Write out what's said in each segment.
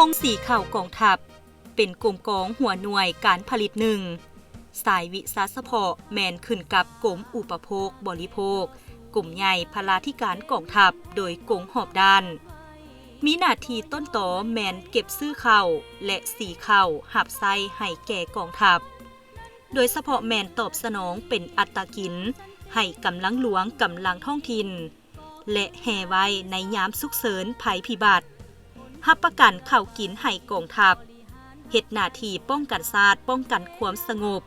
ກົມສີເຂົ້າກອງທັບ ເປັນກົມກອງຫົວໜ່ວຍການຜະລິດໜຶ່ງ, ສາຍວິຊາສະເພາະແມ່ນຂຶ້ນກັບກົມອຸປະໂພກບໍລິໂພກ, ກົມໃຫຍ່ພະລາທິການກອງທັບ ໂດຍກົງຮອບດ້ານ. ມີໜ້າທີ່ຕົ້ນຕໍແມ່ນເກັບຊື້ເຂົ້າ ແລະ ສີເຂົ້າຮັບໃຊ້ໃຫ້ແກ່ກອງທັບ. ໂດຍສະເພາະແມ່ນຕອບສະໜອງເປັນອັດຕາກິນໃຫ້ກຳລັງຫຼວງ, ກຳລັງທ້ອງຖິ່ນ ແລະ ແຮ່ໄວ້ໃນຍາມສຸກເສີນໄພພິບັດ, ຮັບປະກັນເຂົ້າກິນໃຫ້ກອງທັບ, ເຮັດໜ້າທີ່ປ້ອງກັນຊາດ, ປ້ອງກັນຄວາມສະຫງົບ.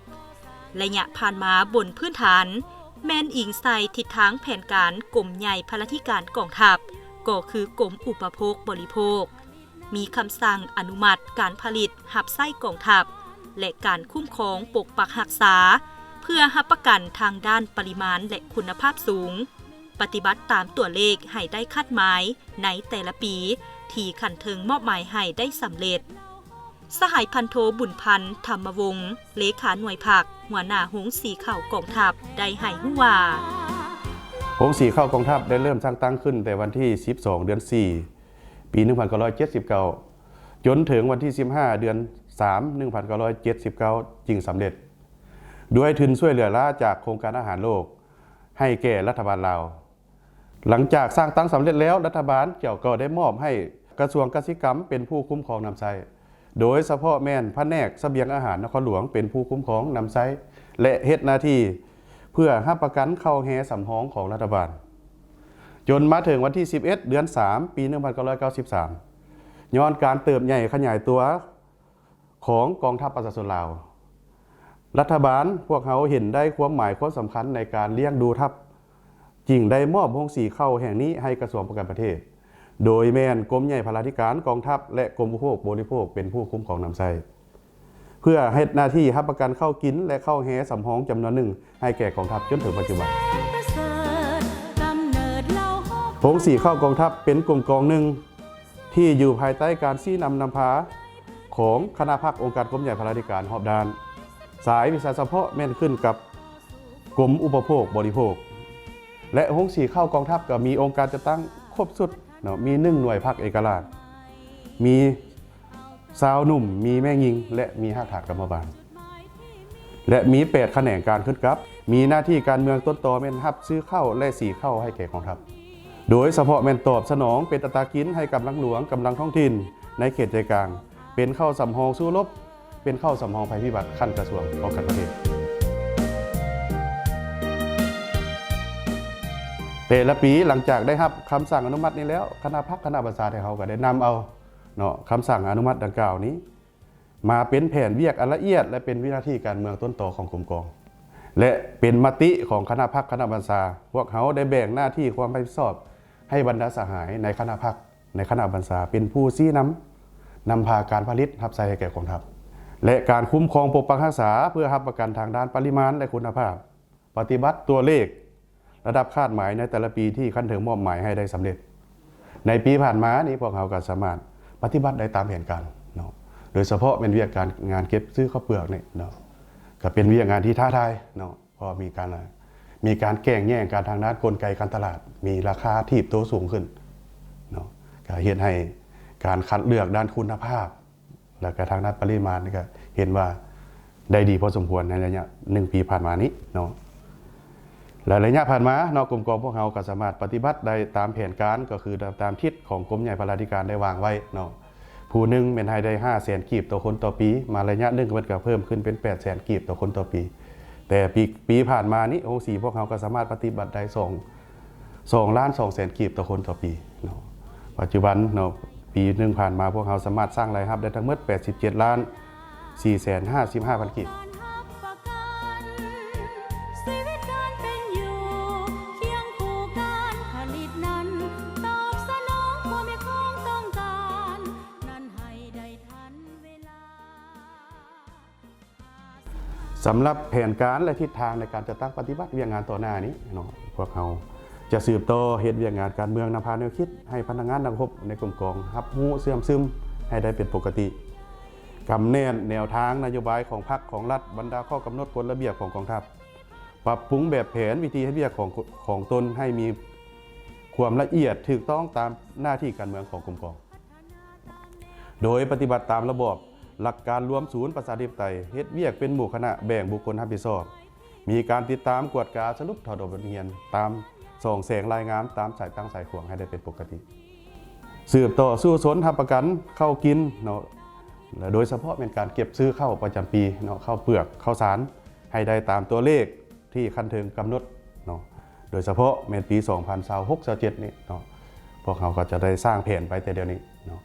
ໄລຍະຜ່ານມາບົນພື້ນຖານແມ່ນອີງໃສ່ທິດທາງແຜນການກົມໃຫຍ່ພະລາທິການກອງທັບ, ກໍຄືກົມອຸປະໂພກບໍລິໂພກ. ມີຄຳສັ່ງອະນຸມັດການຜະລິດຮັບໃຊ້ກອງທັບ ແລະ ການຄຸ້ມຄອງປົກປັກຮັກສາ ເພື່ອຮັບປະກັນທາງດ້ານປະລິມານ ແລະ ຄຸນນະພາບສູງ, ປະຕິບັດຕາມຕົວເລກໃຫ້ໄດ້ຄາດໝາຍໃນແຕ່ລະປີທີ່ຂັ້ນເທິງມອບໝາຍໃຫ້ໄດ້ສຳເລັດ. ສະຫາຍພັນໂທ ບຸນພັນ ທຳມະວົງ ເລຂາໜ່ວຍພັກ, ຫົວໜ້າໂຮງສີເຂົ້າກອງທັບ ໄດ້ໃຫ້ຮູ້ວ່າ ໂຮງສີເຂົ້າກອງທັບໄດ້ເລີ່ມສ້າງຕັ້ງຂຶ້ນແຕ່ວັນທີສິບສອງ ເດືອນສີ່ ປີໜຶ່ງພັນເກົ້າຮ້ອຍເຈັດສິບເກົ້າ ຈົນເຖິງວັນທີສິບຫ້າ ເດືອນສາມ ໜຶ່ງພັນເກົ້າຮ້ອຍເຈັດສິບເກົ້າ ຈຶ່ງສຳເລັດ ດ້ວຍທຶນຊ່ວຍເຫຼືອລ້າຈາກໂຄງການອາຫານໂລກໃຫ້ແກ່ລັດຖະບານລາວ. ຫຼັງຈາກສ້າງຕັ້ງສຳເລັດແລ້ວ, ລັດຖະບານເຈົ້າກໍໄດ້ມອບໃຫ້ກະຊວງກະສິກຳເປັນຜູ້ຄຸ້ມຄອງນຳໃຊ້, ໂດຍສະເພາະແມ່ນພະແນກສະບຽງອາຫານນະຄອນຫຼວງເປັນຜູ້ຄຸ້ມຄອງນຳໃຊ້ ແລະ ເຮັດໜ້າທີ່ເພື່ອຮັບປະກັນເຂົ້າແຮ່ສຳຮອງຂອງລັດຖະບານ. ຈົນມາເຖິງວັນທີສິບເອັດ ເດືອນສາມ ປີໜຶ່ງພັນເກົ້າຮ້ອຍເກົ້າສິບສາມ ຍ້ອນການເຕີບໃຫຍ່ຂະຫຍາຍຕົວຂອງກອງທັບປະຊາຊົນລາວ, ລັດຖະບານພວກເຮົາເຫັນໄດ້ຄວາມໝາຍຄວາມສຳຄັນໃນການລ້ຽງດູທັບ, ຈຶ່ງໄດ້ມອບໂຮງສີເຂົ້າແຫ່ງນີ້ໃຫ້ກະຊວງປ້ອງກັນປະເທດ, ໂດຍແມ່ນກົມໃຫຍ່ພະລາທິການກອງທັບ ແລະ ກົມອຸປະໂພກບໍລິໂພກເປັນຜູ້ຄຸ້ມຄອງນຳໃຊ້. ເພື່ອເຮັດໜ້າທີ່ຮັບປະກັນເຂົ້າກິນ ແລະ ເຂົ້າແຮ່ສຳຮອງຈຳນວນໜຶ່ງໃຫ້ແກ່ກອງທັບຈົນເຖິງປັດຈຸບັນ. ໂຮງສີເຂົ້າກອງທັບເປັນກົມກອງໜຶ່ງທີ່ຢູ່ພາຍໃຕ້ການຊີ້ນຳນຳພາຂອງຄະນະພັກອົງການກົມໃຫຍ່ພະລາທິການຮອບດ້ານ, ສາຍວິຊາສະເພາະແມ່ນຂຶ້ນກັບ ກົມອຸປະໂພກບໍລິໂພກ ແລະ ໂຮງສີເຂົ້າກອງທັບກໍມີອົງການຈັດຕັ້ງຄົບຊຸດເນາະ, ມີໜຶ່ງໜ່ວຍພັກເອກະລາດ, ມີຊາວໜຸ່ມ, ມີແມ່ຍິງ ແລະ ມີຮາກຖານກຳມະບານ ແລະ ມີແປດຂະແໜງການຂຶ້ນກັບ, ມີໜ້າທີ່ການເມືອງຕົ້ນຕໍແມ່ນຮັບຊື້ເຂົ້າ ແລະ ສີເຂົ້າໃຫ້ແກ່ກອງທັບ, ໂດຍສະເພາະແມ່ນຕອບສະໜອງເປັນອັດຕາກິນໃຫ້ກຳລັງຫຼວງ, ກຳລັງທ້ອງຖິ່ນໃນເຂດໃຈກາງ, ເປັນເຂົ້າສຳຮອງສູ້ລົບ, ເປັນເຂົ້າສຳຮອງໄພພິບັດຂັ້ນກະຊວງປ້ອງກັນປະເທດ. ແຕ່ລະປີຫຼັງຈາກໄດ້ຮັບຄຳສັ່ງອະນຸມັດນີ້ແລ້ວ, ຄະນະພັກຄະນະບັນຊາໄທເຮົາກໍໄດ້ນຳເອົາເນາະ ຄຳສັ່ງອະນຸມັດດັ່ງກ່າວນີ້ ມາເປັນແຜນວຽກອັນລະອຽດ ແລະ ເປັນວິນາທີການເມືອງຕົ້ນຕໍຂອງກົມກອງ ແລະ ເປັນມະຕິຂອງຄະນະພັກຄະນະບັນຊາ. ພວກເຮົາໄດ້ແບ່ງໜ້າທີ່ຄວາມຮັບຜິດຊອບໃຫ້ບັນດາສະຫາຍໃນຄະນະພັກ ໃນຄະນະບັນຊາເປັນຜູ້ຊີ້ນຳ, ນຳພາການຜະລິດຮັບໃຊ້ໃຫ້ແກ່ກອງທັບ ແລະ ການຄຸ້ມຄອງປົກປັກຮັກສາ ເພື່ອຮັບປະກັນທາງດ້ານປະລິມານ ແລະ ຄຸນນະພາບ, ປະຕິບັດຕົວເລກລະດັບຄາດໝາຍໃນແຕ່ລະປີທີ່ຂັ້ນເທິງມອບໝາຍໃຫ້ໄດ້ສຳເລັດ. ໃນປີຜ່ານມານີ້ ພວກເຮົາກໍສາມາດປະຕິບັດໄດ້ຕາມແຜນການເນາະ, ໂດຍສະເພາະແມ່ນວຽກການ ງານເກັບຊື້ເຂົ້າເປືອກນີ້ເນາະ, ກໍເປັນວຽກງານທີ່ທ້າທາຍເນາະ. ເພາະມີການ ມີການແກ່ງແຍ່ງກັນທາງດ້ານກົນໄກການຕະຫຼາດ, ມີລາຄາຖີບໂຕສູງຂຶ້ນເນາະ, ກໍເຮັດໃຫ້ການຄັດເລືອກດ້ານຄຸນນະພາບ ແລ້ວກໍທາງດ້ານປະລິມານນີ້ກໍເຫັນວ່າໄດ້ດີພໍສົມຄວນໃນໄລຍະໜຶ່ງປີຜ່ານມານີ້ເນາະ. ແລະ ໄລຍະຜ່ານມາເນາະ, ກົມກອງພວກເຮົາກໍສາມາດປະຕິບັດໄດ້ຕາມແຜນການ, ກໍຄືຕາມທິດຂອງກົມໃຫຍ່ພະລາທິການໄດ້ວາງໄວ້ເນາະ. ຜູ້ໜຶ່ງແມ່ນໃຫ້ໄດ້ຫ້າແສນກີບຕໍ່ຄົນຕໍ່ປີ, ມາໄລຍະໜຶ່ງເພິ່ນກໍເພີ່ມຂຶ້ນເປັນແປດແສນກີບຕໍ່ຄົນຕໍ່ປີ. ແຕ່ປີ ປີຜ່ານມານີ້ ໂຮງສີພວກເຮົາກໍສາມາດປະຕິບັດໄດ້ສອງ ສອງລ້ານສອງແສນກີບຕໍ່ຄົນຕໍ່ປີເນາະ. ປັດຈຸບັນເນາະ ປີໜຶ່ງຜ່ານມາ ພວກເຮົາສາມາດສ້າງລາຍຮັບໄດ້ທັງໝົດແປດສິບເຈັດລ້ານສີ່ແສນຫ້າສິບຫ້າພັນກີບ. ສຳລັບແຜນການ ແລະ ທິດທາງໃນການຈັດຕັ້ງປະຕິບັດວຽກງານຕໍ່ໜ້ານີ້ເນາະ, ພວກເຮົາຈະສືບຕໍ່ເຮັດວຽກງານການເມືອງ, ນຳພາແນວຄິດໃຫ້ພະນັກງານນັກຮົບໃນກົມກອງຮັບຮູ້ເຊື່ອມຊຶມໃຫ້ໄດ້ເປັນປົກກະຕິ, ກຳແໜ້ນແນວທາງນະໂຍບາຍຂອງພັກຂອງລັດ, ບັນດາຂໍ້ກຳນົດກົດລະບຽບຂອງກອງທັບ, ປັບປຸງແບບແຜນວິທີເຮັດວຽກຂອງ ຂອງຕົນໃຫ້ມີຄວາມລະອຽດຖືກຕ້ອງຕາມໜ້າທີ່ການເມືອງຂອງກົມກອງ. ໂດຍປະຕິບັດຕາມລະບອບຫຼັກການລວມສູນປະຊາທິປະໄຕ, ເຮັດວຽກເປັນໝູ່ຄະນະ, ແບ່ງບຸກຄົນຮັບຜິດຊອບ, ມີການຕິດຕາມ, ກວດກາ, ສະຫຼຸບ, ຖອດບົດຮຽນຕາມຊ່ອງແສງລາຍງານ, ຕາມສາຍຕັ້ງສາຍຂວາງໃຫ້ໄດ້ເປັນປົກກະຕິ. ສືບຕໍ່ສູ້ຊົນຮັບປະກັນເຂົ້າກິນເນາະ ແລະ ໂດຍສະເພາະແມ່ນການເກັບຊື້ເຂົ້າປະຈຳປີເນາະ, ເຂົ້າເປືອກ, ເຂົ້າສານ ໃຫ້ໄດ້ຕາມຕົວເລກທີ່ຂັ້ນເທິງກຳນົດເນາະ, ໂດຍສະເພາະແມ່ນປີສອງພັນຊາວຫົກ ຊາວເຈັດນີ້ເນາະ, ພວກເຮົາກໍຈະໄດ້ສ້າງແຜນໄປແຕ່ດຽວນີ້ເນາະ,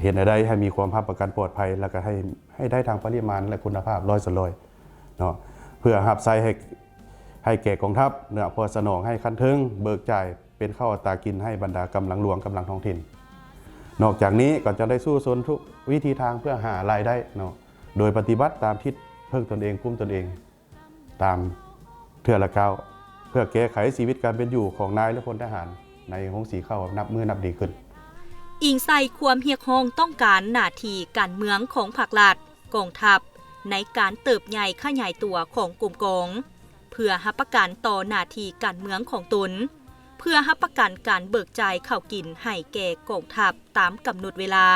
ເຮັດແນວໃດໃຫ້ມີຄວາມຮັບປະກັນປອດໄພ ແລ້ວກໍໃຫ້ ໃຫ້ໄດ້ທັງປະລິມານ ແລະ ຄຸນນະພາບຮ້ອຍສ່ວນຮ້ອຍເນາະ, ເພື່ອຮັບໃຊ້ໃຫ້ ໃຫ້ແກ່ກອງທັບເນາະ, ເພື່ອສະໜອງໃຫ້ຂັ້ນເທິງເບີກຈ່າຍເປັນເຂົ້າອັດຕາກິນໃຫ້ບັນດາກຳລັງຫຼວງ, ກຳລັງທ້ອງຖິ່ນ. ນອກຈາກນີ້ກໍຈະໄດ້ສູ້ຊົນທຸກວິທີທາງເພື່ອຫາລາຍໄດ້ເນາະ, ໂດຍປະຕິບັດຕາມທິດເພິ່ງຕົນເອງ, ກຸ້ມຕົນເອງ ຕາມເທື່ອລະກ້າວ ເພື່ອແກ້ໄຂຊີວິດການເປັນຢູ່ຂອງນາຍ ແລະ ພົນທະຫານໃນໂຮງສີເຂົ້ານັບມື້ນັບດີຂຶ້ນ. ອີງໃສ່ຄວາມຮຽກຮ້ອງຕ້ອງການໜ້າທີ່ການເມືອງຂອງພັກລັດ, ກອງທັບ ໃນການເຕີບໃຫຍ່ຂະຫຍາຍຕົວຂອງກົມກອງ ເພື່ອຮັບປະກັນຕໍ່ໜ້າທີ່ການເມືອງຂອງຕົນ, ເພື່ອຮັບປະກັນການເບີກຈ່າຍເຂົ້າກິນໃຫ້ແກ່ກອງທັບຕາມກຳນົດເວລາ,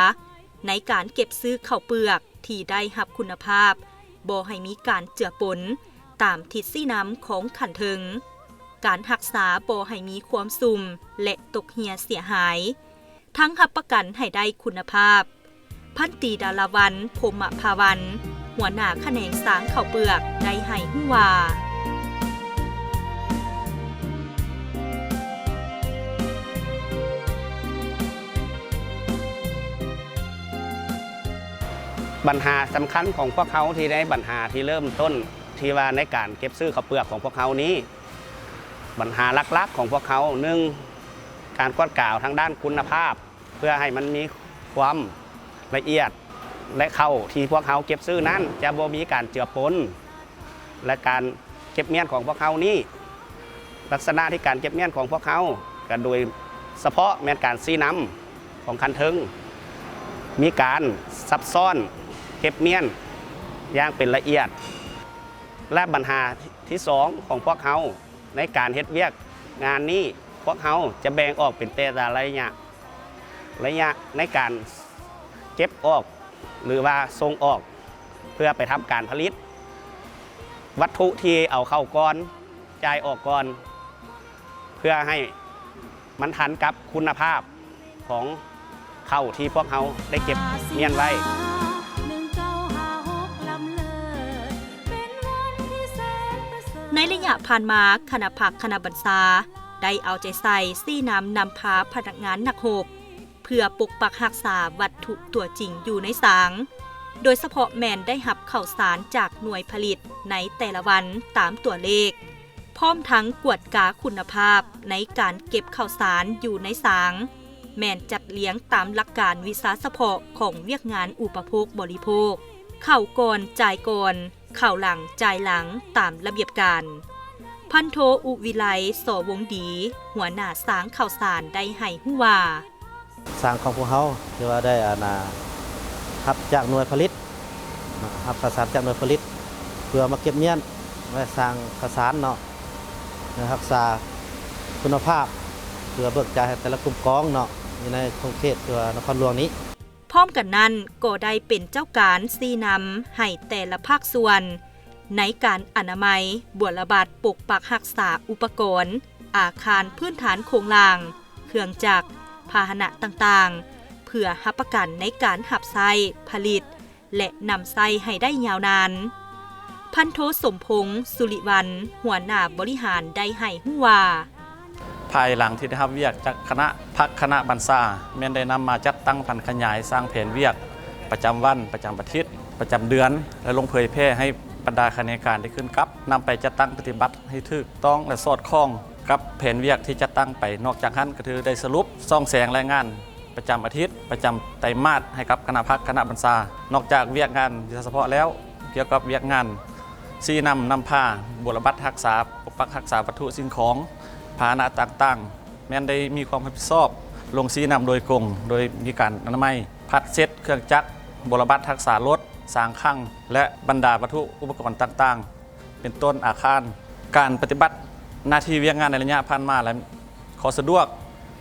ໃນການເກັບຊື້ເຂົ້າເປືອກ ທີ່ໄດ້ຮັບຄຸນນະພາບ, ບໍ່ໃຫ້ມີການເຈືອປົນຕາມທິດຊີ້ນຳຂອງຂັ້ນເທິງ, ການຮັກສາບໍ່ໃຫ້ມີຄວາມຊຸ່ມ ແລະ ຕົກເຫ່ຍເສຍຫາຍ, ທັງຮັບປະກັນໃຫ້ໄດ້ຄຸນນະພາບ. ພັນຕີ ດາລາວັນ ພົມມະພາວັນ ຫົວໜ້າຂະແໜງສາງເຂົ້າເປືອກ ໄດ້ໃຫ້ຮູ້ວ່າ. ບັນຫາສຳຄັນຂອງພວກເຮົາທີ່ໃນບັນຫາທີ່ເລີ່ມຕົ້ນທີ່ວ່າໃນການເກັບຊື້ເຂົ້າເປືອກຂອງພວກເຮົານີ້ ບັນຫາຫຼັກໆຂອງພວກເຮົາ ໜຶ່ງ ການກວດກາທາງດ້ານຄຸນນະພາບ ເພື່ອໃຫ້ມັນມີຄວາມລະອຽດ ແລະ ເຂົ້າທີ່ພວກເຮົາເກັບຊື້ນັ້ນຈະບໍ່ມີການເຈືອປົນ ແລະ ການ ເກັບມ້ຽນຂອງພວກເຮົານີ້ ລັກສະນະທີ່ການເກັບມ້ຽນຂອງພວກເຮົາ ກະໂດຍສະເພາະແມ່ນການຊີ້ນຳຂອງຂັ້ນເທິງ ມີການຊັບຊ້ອນເກັບມ້ຽນຢ່າງເປັນລະອຽດ ແລະ ບັນຫາທີສອງຂອງພວກເຮົາໃນການເຮັດວຽກງານນີ້ ພວກເຮົາຈະແບ່ງອອກເປັນແຕ່ລະໄລຍະ ໄລຍະໃນການເກັບອອກ ຫຼືວ່າສົ່ງອອກ ເພື່ອໄປທຳການຜະລິດ ວັດຖຸທີ່ເອົາເຂົ້າກ່ອນ ຈ່າຍອອກກ່ອນ ເພື່ອໃຫ້ມັນທັນກັບຄຸນນະພາບຂອງເຂົ້າທີ່ພວກເຮົາໄດ້ເກັບມ້ຽນໄວ້. ໃນໄລຍະຜ່ານມາ, ຄະນະພັກຄະນະບັນຊາ ໄດ້ເອົາໃຈໃສ່ຊີ້ນຳນຳພາພະນັກງານນັກຮົບ ເພື່ອປົກປັກຮັກສາວັດຖຸຕົວຈິງຢູ່ໃນສາງ, ໂດຍສະເພາະແມ່ນໄດ້ຮັບເຂົ້າສານຈາກໜ່ວຍຜະລິດໃນແຕ່ລະວັນຕາມຕົວເລກ, ພ້ອມທັງກວດກາຄຸນນະພາບໃນການເກັບເຂົ້າສານຢູ່ໃນສາງ, ແມ່ນຈັດລຽງຕາມຫຼັກການວິຊາສະເພາະຂອງວຽກງານອຸປະໂພກບໍລິໂພກ, ເຂົ້າກ່ອນຈ່າຍກ່ອນ, ເຂົ້າຫຼັງຈ່າຍຫຼັງຕາມລະບຽບການ. ພັນໂທ ອຸວິໄລ ສໍວົງດີ ຫົວໜ້າສາງເຂົ້າສານ ໄດ້ໃຫ້ຮູ້ວ່າ. ສາງຂອງພວກເຮົາຖືວ່າໄດ້ອັນນາ ຮັບຈາກໜ່ວຍຜະລິດເນາະ ຮັບເຂົ້າສານຈາກໜ່ວຍຜະລິດ ເພື່ອມາເກັບມ້ຽນໄວ້ສາງເຂົ້າສານເນາະ ເພື່ອຮັກສາຄຸນນະພາບ ເພື່ອເບີກຈ່າຍໃຫ້ແຕ່ລະກຸ່ມກອງເນາະ ຢູ່ໃນຂົງເຂດທີ່ວ່ານະຄອນຫຼວງນີ້. ພ້ອມກັນນັ້ນ ກໍໄດ້ເປັນເຈົ້າການຊີ້ນຳໃຫ້ແຕ່ລະພາກສ່ວນ ໃນການອະນາໄມ, ບົວລະບັດປົກປັກຮັກສາອຸປະກອນ, ອາຄານພື້ນຖານໂຄງລ່າງ, ເຄື່ອງຈັກ, ພາຫະນະຕ່າງໆ ເພື່ອຮັບປະກັນໃນການຮັບໃຊ້, ຜະລິດ ແລະ ນຳໃຊ້ໃຫ້ໄດ້ຍາວນານ. ພັນໂທ ສົມພົງ ສຸລິວັນ ຫົວໜ້າບໍລິຫານ ໄດ້ໃຫ້ຮູ້ວ່າ. ພາຍຫຼັງທີ່ໄດ້ຮັບວຽກຈາກຄະນະພັກຄະນະບັນຊາ ແມ່ນໄດ້ນຳມາຈັດຕັ້ງຜັນຂະຫຍາຍສ້າງແຜນວຽກປະຈຳວັນ, ປະຈຳອາທິດ, ປະຈຳເດືອນ ແລະ ລົງເຜີຍແຜ່ໃຫ້ບັນດາຂະແໜງການໄດ້ຄືນກັບນຳໄປຈັດຕັ້ງປະຕິບັດໃຫ້ຖືກຕ້ອງ ແລະ ສອດຄ່ອງກັບແຜນວຽກທີ່ຈັດຕັ້ງໄປ. ນອກຈາກນັ້ນກໍຖືໄດ້ສະຫຼຸບສ່ອງແສງລາຍງານປະຈຳອາທິດ, ປະຈຳໄຕມາດໃຫ້ກັບຄະນະພັກຄະນະບັນຊາ. ນອກຈາກວຽກງານວິຊາສະເພາະແລ້ວ, ກ່ຽວກັບວຽກງານຊີ້ນຳນຳພາ, ບົວລະບັດຮັກສາ, ປົກປັກຮັກສາວັດຖຸສິ່ງຂອງ, ພາຫະນະຕ່າງໆ ແມ່ນໄດ້ມີຄວາມຮັບຜິດຊອບລົງຊີ້ນຳໂດຍກົງ, ໂດຍມີການອະນາໄມ, ພັດເຊັດເຄື່ອງຈັກ, ບົວລະບັດຮັກສາລົດ, ສາງຄັງ ແລະ ບັນດາວັດຖຸອຸປະກອນຕ່າງໆ ເປັນຕົ້ນອາຄານ. ການປະຕິບັດໜ້າທີ່ວຽກງານໃນໄລຍະຜ່ານມາ ແລະ ຂໍ້ສະດວກ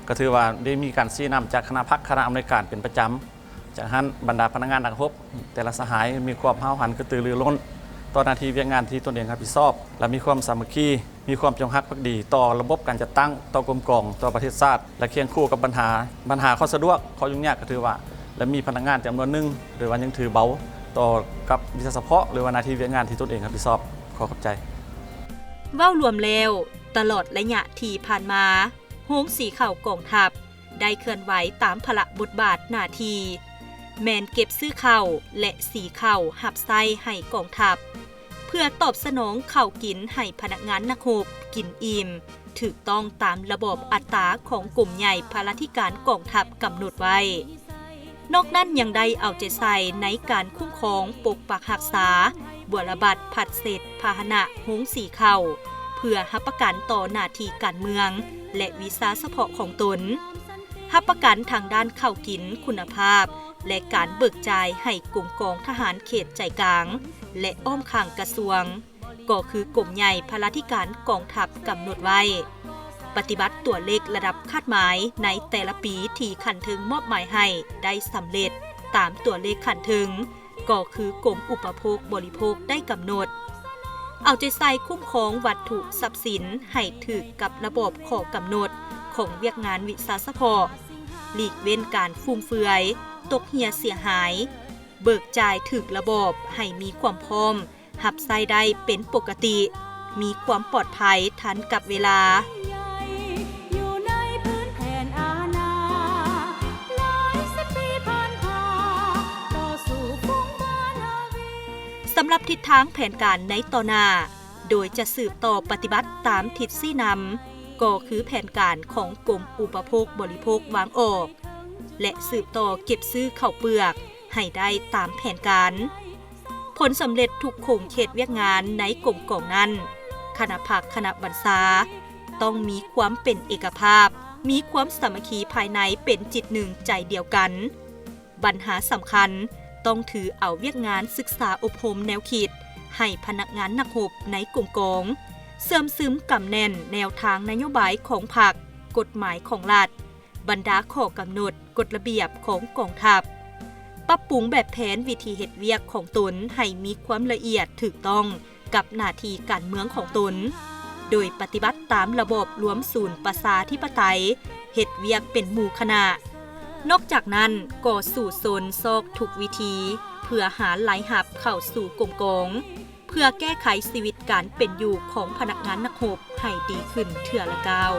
ກໍຖືວ່າໄດ້ມີການຊີ້ນຳຈາກຄະນະພັກຄະນະອຳນວຍການເປັນປະຈຳ. ຈາກນັ້ນ ບັນດາພະນັກງານນັກຮົບແຕ່ລະສະຫາຍມີຄວາມຫ້າວຫັນກະຕືລືລົ້ນຕໍ່ໜ້າທີ່ວຽກງານທີ່ຕົນເອງຮັບຜິດຊອບ ແລະ ມີຄວາມສາມັກຄີ, ມີຄວາມຈົງຮັກພັກດີຕໍ່ລະບົບການຈັດຕັ້ງ, ຕໍ່ກົມກອງ, ຕໍ່ປະເທດຊາດ ແລະ ຄຽງຄູ່ກັບບັນຫາ, ບັນຫາຂໍ້ສະດວກ, ຂໍ້ຫຍຸ້ງຍາກກໍຖືວ່າ ແລະ ມີພະນັກງານຈຳນວນໜຶ່ງ ຫຼືວ່າຍັງຖືເບົາຕໍ່ກັບວິຊາສະເພາະ ຫຼືວ່າໜ້າທີ່ວຽກງານທີ່ຕົນເອງຮັບຜິດຊອບ. ຂໍຂອບໃຈ. ເວົ້າລວມແລ້ວ, ຕະຫຼອດໄລຍະທີ່ຜ່ານມາ, ໂຮງສີເຂົ້າກອງທັບ ໄດ້ເຄື່ອນໄຫວຕາມພາລະບົດບາດໜ້າທີ່, ແມ່ນເກັບຊື້ເຂົ້າ ແລະ ສີເຂົ້າຮັບໃຊ້ໃຫ້ກອງທັບ ເພື່ອຕອບສະໜອງເຂົ້າກິນໃຫ້ພະນັກງານນັກຮົບກິນອີ່ມ, ຖືກຕ້ອງຕາມລະບອບອັດຕາຂອງກົມໃຫຍ່ພະລາທິການກອງທັບກຳນົດໄວ້. ນອກນັ້ນຍັງໄດ້ເອົາໃຈໃສ່ໃນການຄຸ້ມຄອງປົກປັກຮັກສາບົວລະບັດພັດເສັດພາຫະນະໂຮງສີເຂົ້າ ເພື່ອຮັບປະກັນຕໍ່ໜ້າທີ່ການເມືອງ ແລະ ວິຊາສະເພາະຂອງຕົນ, ຮັບປະກັນທາງດ້ານເຂົ້າກິນຄຸນນະພາບ ແລະ ການເບີກຈ່າຍໃຫ້ກົມກອງທະຫານເຂດໃຈກາງ ແລະ ອ້ອມຂ້າງກະຊວງ ກໍຄືກົມໃຫຍ່ພະລາທິການກອງທັບກຳນົດໄວ້, ປະຕິບັດຕົວເລກລະດັບຄາດໝາຍໃນແຕ່ລະປີທີ່ຂັ້ນເທິງມອບໝາຍໃຫ້ໄດ້ສຳເລັດຕາມຕົວເລກຂັ້ນເທິງ ກໍຄືກົມອຸປະໂພກບໍລິໂພກໄດ້ກຳນົດ, ເອົາໃຈໃສ່ຄຸ້ມຄອງວັດຖຸຊັບສິນໃຫ້ຖືກກັບລະບອບຂໍ້ກຳນົດຂອງວຽກງານວິຊາສະເພາະ, ຫຼີກເວັ້ນການຟຸມເຟືອຍ, ຕົກເຮ່ຍເສຍຫາຍ, ເບີກຈ່າຍຖືກລະບອບໃຫ້ມີຄວາມພ້ອມ ຮັບໃຊ້ໄດ້ເປັນປົກກະຕິ, ມີຄວາມປອດໄພທັນກັບເວລາ. ສຳລັບທິດທາງແຜນການໃນຕໍ່ໜ້າ, ໂດຍຈະສືບຕໍ່ປະຕິບັດຕາມທິດຊີ້ນຳ, ກໍຄືແຜນການຂອງກົມອຸປະໂພກບໍລິໂພກວາງອອກ ແລະ ສືບຕໍ່ເກັບຊື້ເຂົ້າເປືອກໃຫ້ໄດ້ຕາມແຜນການ. ຜົນສຳເລັດທຸກຂົງເຂດວຽກງານໃນກົມກອງນັ້ນ, ຄະນະພັກຄະນະບັນຊາ ຕ້ອງມີຄວາມເປັນເອກະພາບ, ມີຄວາມສາມັກຄີພາຍໃນເປັນຈິດໜຶ່ງໃຈດຽວກັນ. ບັນຫາສຳຄັນ, ຕ້ອງຖືເອົາວຽກງານສຶກສາອົບຮົມແນວຄິດໃຫ້ພະນັກງານນັກຮົບໃນກົມກອງ, ເຊື່ອມຊຶມກຳແໜ້ນແນວທາງນະໂຍບາຍຂອງພັກ, ກົດໝາຍຂອງລັດ, ບັນດາຂໍ້ກຳນົດ, ກົດລະບຽບຂອງກອງທັບ, ປັບປຸງແບບແຜນວິທີເຮັດວຽກຂອງຕົນໃຫ້ມີຄວາມລະອຽດຖືກຕ້ອງກັບໜ້າທີ່ການເມືອງຂອງຕົນ, ໂດຍປະຕິບັດຕາມລະບອບລວມສູນປະຊາທິປະໄຕ, ເຮັດວຽກເປັນໝູ່ຄະນະ. ນອກຈາກນັ້ນ, ກໍສູ້ຊົນຊອກທຸກວິທີເພື່ອຫາລາຍຮັບເຂົ້າສູ່ກົມກອງ, ເພື່ອແກ້ໄຂຊີວິດການເປັນຢູ່ຂອງພະນັກງານນັກຮົບໃຫ້ດີຂຶ້ນເທື່ອລະກ້າວ.